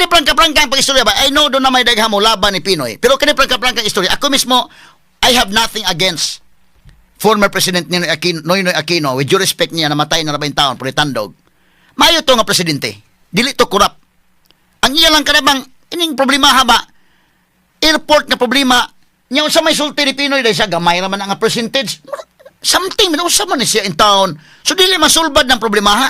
Kani prangka-prangka ang pag-istorya ba? I know duna may daghan mo laban ni PNoy. Pero kani prangka-prangka ang istorya. Ako mismo, I have nothing against former President Ninoy Aquino, Noynoy Aquino. With due respect niya, namatay na rabing taon, tandog. Mayo to nga presidente. Dili to corrupt. Ang iya lang kanabang, ining problema ha ba? Airport nga problema, niya unsa may sulti ni PNoy dahil siya gamay raman ang percentage. Something, unsa man ni siya in town. So dili masulbad ng problema ha.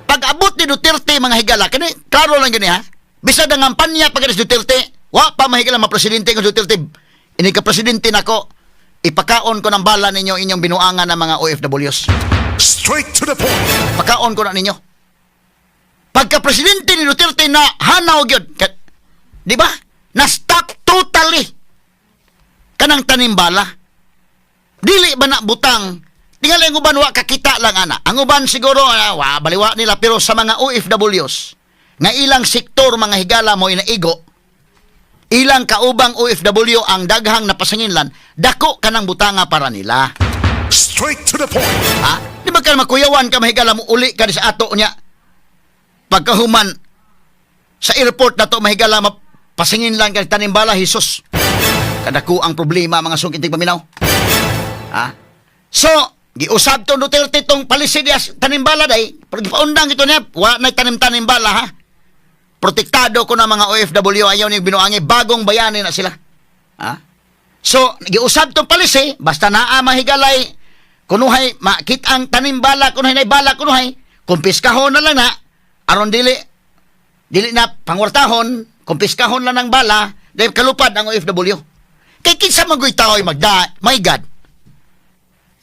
Pag abot ni Duterte, mga higala, kani klaro lang gani ha. Bisag ang kampanya pag si Duterte, wa pa, mahigala, ma-presidente ko Duterte. Ini ka presidente nako, ipakaon ko ng bala ninyo inyong binuangan ng mga OFWs. Straight to the point. Pakaon ko na ninyo. Pagka presidente ni Duterte na hanaw gyud, di ba? Na stop totally kanang tanimbala. Dili ba na butang? Tingali ang uban wa kakita lang ana. Ang uban siguro wa baliwa nila, pero sa mga OFWs nga ilang sektor, mga higala, mo inaigo, ilang kaubang OFW ang daghang napasanginlan, dako kanang butanga para nila. Straight to the point. Ha? Di ba ka makuyawan ka, mahigala, mo uli ka di sa ato niya? Pagkahuman sa airport na to, mahigala, mapasingin lang kay tanimbala, Jesus. Kadako ang problema, mga sungkiting paminaw. Ha? So, giusab to Duterte tong policy diya tanimbala day, pero gipaundang ito niya, wa na tanim-tanim bala ha. Protektado ko na mga OFW, ayaw ni binuangi, bagong bayani na sila. Ha? So, giusab tong policy, basta naa, mahigalay, kunuhay, makit ang tanimbala, kunuhay na bala, kunuhay, kumpiskahon na lang na, aron dili na pangwartahon, kumpiskahon lang ng bala, dahil kalupad ang OFW. Kay kinsa man go'y tao ay magda, my God,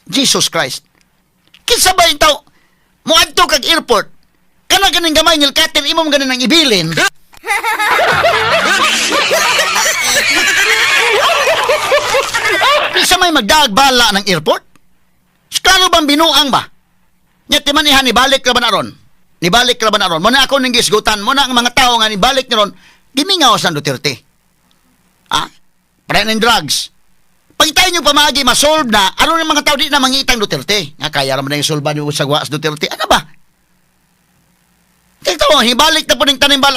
Jesus Christ. Kinsa ba yung tao, muadto kag airport, kana ganing gamay nail cutter, imo man ganin ang ibilin. Kinsa may magdaag bala ng airport? Klaro bang binuang ba? Nya timan iha, nibalik ra ba na ron? Nibalik ra ba na ron? Mo na ako ning gisgutan, mo na ang mga tao nga nibalik ni ron, gimingaw sa Duterte. Ha? Pre ng drugs. Pag tayo nyo pamagi, masolve na, ano ng mga tao di na mangitang Duterte? Nga kaya raman na yung solve sa sa Duterte. Ano ba? Kaya tao, hibalik na po ng tanimbala.